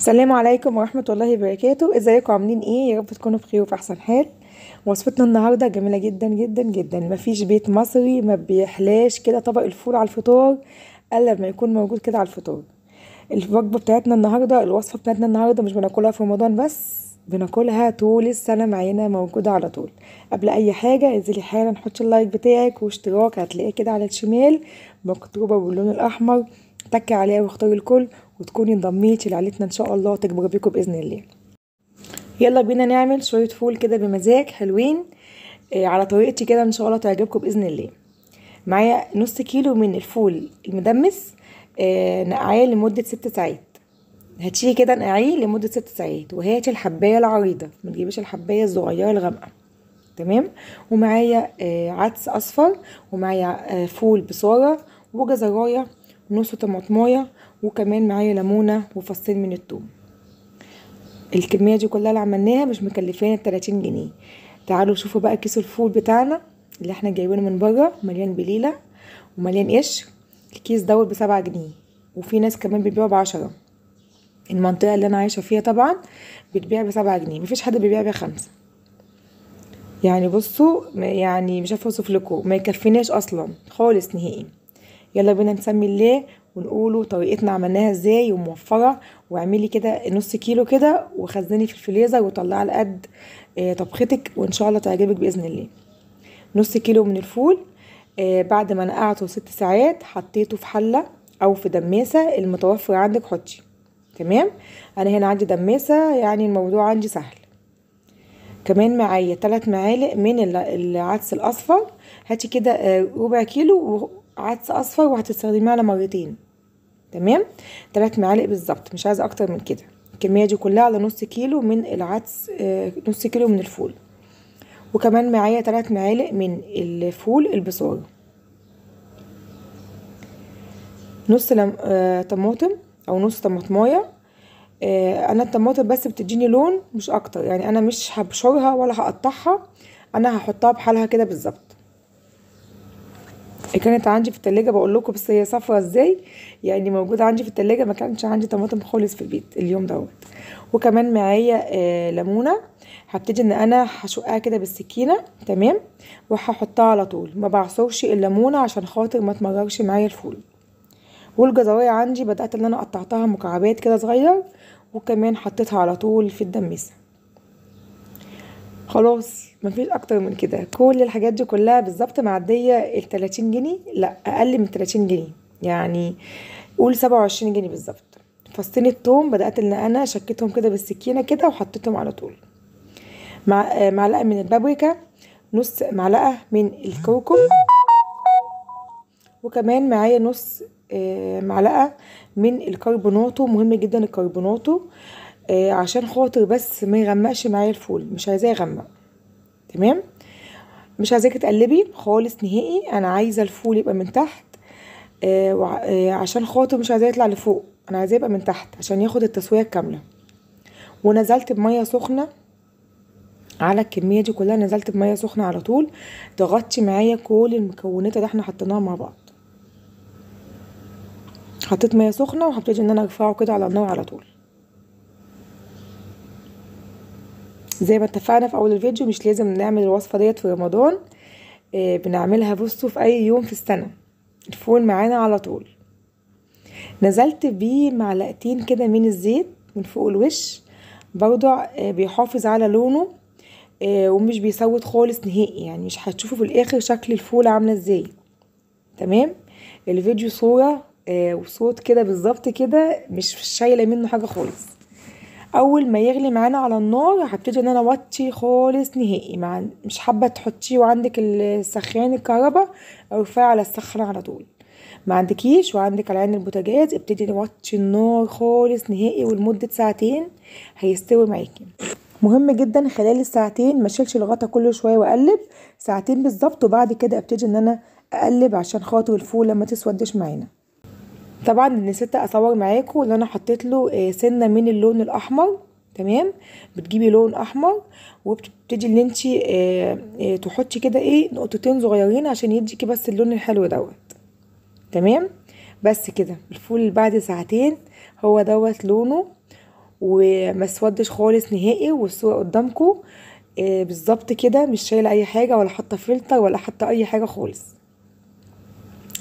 السلام عليكم ورحمة الله وبركاته. ازيكم عاملين ايه؟ يا رب تكونوا بخير وفي احسن حال. وصفتنا النهارده جميلة جدا جدا جدا. مفيش بيت مصري ما بيحلاش كده طبق الفول على الفطار الا لما يكون موجود كده على الفطار. الوجبة بتاعتنا النهارده، الوصفة بتاعتنا النهارده مش بناكلها في رمضان بس، بناكلها طول السنة معانا، موجودة على طول. قبل اي حاجة انزلي حالا حطي ال like بتاعك واشتراك، هتلاقيه كده على الشمال مكتوبة باللون الاحمر، تكي عليها واختاري الكل وتكوني انضميتي لعيلتنا ان شاء الله تكبر بيكم باذن الله. يلا بينا نعمل شوية فول كده بمزاج حلوين على طريقتي كده، ان شاء الله تعجبكم باذن الله. معايا نص كيلو من الفول المدمس، نقعيه لمدة 6 ساعات. هاتيه كده نقعيه لمدة 6 ساعات، وهاتي الحبايه العريضة، ما تجيبيش الحبايه الصغيرة الغامقه، تمام. ومعايا عدس اصفر، ومعايا فول بصاره وجزرايه، نص طماطمايه، وكمان معايا ليمونه وفصين من الثوم. الكمية دي كلها اللي عملناها مش مكلفانا 30 جنيه. تعالوا شوفوا بقى كيس الفول بتاعنا اللي احنا جايبينه من بره، مليان بليلة ومليان قشر. الكيس دوت ب7 جنيه، وفي ناس كمان بيبيعوا ب10. المنطقة اللي انا عايشه فيها طبعا بتبيع ب7 جنيه، مفيش حد بيبيع ب5. يعني بصوا، يعني مش عارفه اوصف لكم، ما يكفيناش اصلا خالص نهائي. يلا بينا نسمي الله ونقوله طريقتنا عملناها ازاي وموفره. واعملي كده نص كيلو كده وخزني في الفريزر وطلعي على قد طبختك، وان شاء الله تعجبك باذن الله. نص كيلو من الفول بعد ما نقعته 6 ساعات حطيته في حله او في دماسه، المتوفر عندك حطي، تمام. انا هنا عندي دماسه، يعني الموضوع عندي سهل. كمان معايا 3 معالق من العدس الاصفر. هاتي كده ربع كيلو عدس اصفر وهتستخدميه على مرتين، تمام. 3 معالق بالظبط، مش عايزه اكتر من كده. الكمية دي كلها على نص كيلو من العدس، نص كيلو من الفول. وكمان معايا 3 معالق من الفول البصاره، نص طماطم او نص طماطمايه. انا الطماطم بس بتديني لون مش اكتر، يعني انا مش هبشرها ولا هقطعها، انا هحطها بحالها كده بالظبط. كانت عندي في التلاجة بقول لكم، بس هي صفرة ازاي، يعني موجودة عندي في التلاجة، ما كانش عندي طماطم خالص في البيت اليوم دوت. وكمان معايا ليمونه، هبتدي ان انا هشقها كده بالسكينة، تمام، وهحطها على طول. ما بعصرش الليمونه عشان خاطر ما تمررش معايا الفول. والجزرايه عندي بدات ان انا قطعتها مكعبات كده صغير، وكمان حطيتها على طول في الدماسه. خلاص مفيش اكتر من كده. كل الحاجات دي كلها بالظبط معدية ال 30 جنيه، لا اقل من 30 جنيه، يعني قول 27 جنيه بالظبط. فصين الثوم بدات ان انا شكيتهم كده بالسكينة كده وحطيتهم على طول، مع معلقه من البابريكا، نص معلقه من الكركم، وكمان معايا نص معلقه من الكربوناتو. مهم جدا الكربوناتو عشان خاطر بس ما يغمقش معايا الفول، مش عايزاه يغمق، تمام. مش عايزاكي تقلبي خالص نهائي، انا عايزه الفول يبقى من تحت عشان خاطر مش عايزاه يطلع لفوق، انا عايزاه يبقى من تحت عشان ياخد التسوية الكاملة. ونزلت بميه سخنة على الكمية دي كلها، نزلت بميه سخنة على طول تغطي معايا كل المكونات اللي احنا حطيناها مع بعض. حطيت مية سخنة وهبتدي ان انا ارفعه كده على النار على طول. زي ما اتفقنا في اول الفيديو مش لازم نعمل الوصفة ديت في رمضان، بنعملها بصوا في اي يوم في السنة، الفول معانا على طول. نزلت بيه معلقتين كده من الزيت من فوق الوش، برضو بيحافظ على لونه ومش بيسود خالص نهائي، يعني مش هتشوفوا في الاخر شكل الفول عامله ازاي، تمام. الفيديو صوره وصوت كده بالظبط كده، مش شايله منه حاجة خالص. اول ما يغلي معانا على النار هبتدي ان انا اوطي خالص نهائي، مع مش حابة تحطيه وعندك السخان الكهرباء او ارفعي على السخان على طول. ما عندكيش وعندك على عين البوتاجاز ابتدي نوطي النار خالص نهائي ولمده ساعتين هيستوي معاكي. مهم جدا خلال الساعتين ما اشيلش الغطا كل شوية واقلب، ساعتين بالظبط، وبعد كده ابتدي ان انا اقلب عشان خاطر الفول لما تسودش معانا. طبعا نسيت اصور معاكم اللي انا حطيت له سنة من اللون الاحمر، تمام. بتجيبي لون احمر وبتبتدي ان انت تحطي كده ايه نقطتين صغيرين عشان يديكي بس اللون الحلو دوت، تمام. بس كده الفول بعد ساعتين هو دوت لونه، وما اسودش خالص نهائي. والصورة قدامكم بالظبط كده، مش شايله اي حاجة ولا حاطه فلتر ولا حاطه اي حاجة خالص.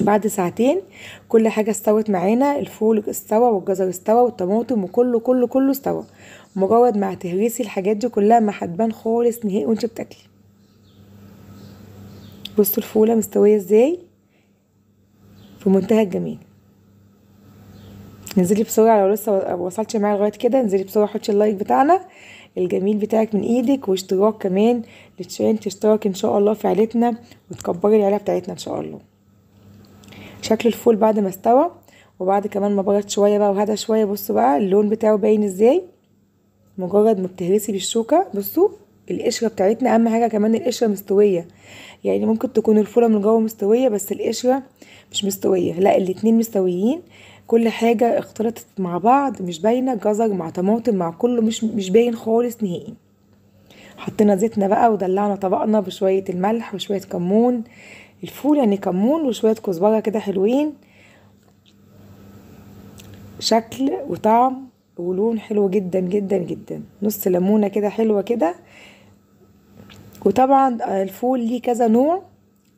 بعد ساعتين كل حاجة استوت معانا، الفول استوى والجزر استوى والطماطم وكله كله كله استوى. مجرد ما هتهرسي الحاجات دي كلها ما هتبان خالص نهائي وانت بتاكلي. بصوا الفوله مستوية ازاي، في منتهى الجمال. انزلي بسرعة لو لسه وصلتش معايا لغاية كده، انزلي بسرعة حطي ال like بتاعنا الجميل بتاعك من ايدك، واشتراك كمان عشان تشترك ان شاء الله في عيلتنا وتكبري العيلة بتاعتنا ان شاء الله. شكل الفول بعد ما استوى وبعد كمان ما برد شوية بقى وهدى شوية، بصوا بقى اللون بتاعه باين ازاي. مجرد ما بتهرسي بالشوكة بصوا القشرة بتاعتنا، اهم حاجة كمان القشرة مستوية، يعني ممكن تكون الفوله من جوه مستوية بس القشرة مش مستوية، لا الاتنين مستويين، كل حاجة اختلطت مع بعض مش باينة، جزر مع طماطم مع كله مش باين خالص نهائي. حطينا زيتنا بقى ودلعنا طبقنا بشوية الملح وشوية كمون، الفول يعني كمون وشوية كزبره كده حلوين، شكل وطعم ولون حلو جدا جدا جدا، نص ليمونه كده حلوة كده. وطبعا الفول ليه كذا نوع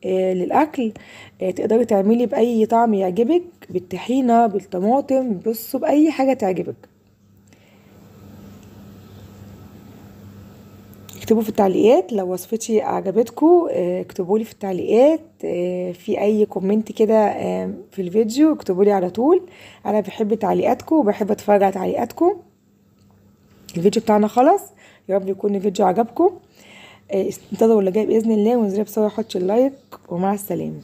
للاكل، تقدري تعملي باي طعم يعجبك، بالطحينه بالطماطم، بصوا باي حاجة تعجبك. اكتبوا في التعليقات لو وصفتي عجبتكم، اكتبوا لي في التعليقات في اي comment كده في الفيديو، اكتبوا لي على طول، انا بحب تعليقاتكم وبحب اتفرج على تعليقاتكم. الفيديو بتاعنا خلص، يا رب يكون الفيديو عجبكم. انتظروا اللي جاي باذن الله، وانزلوا بسرعة حطوا ال like، ومع السلامة.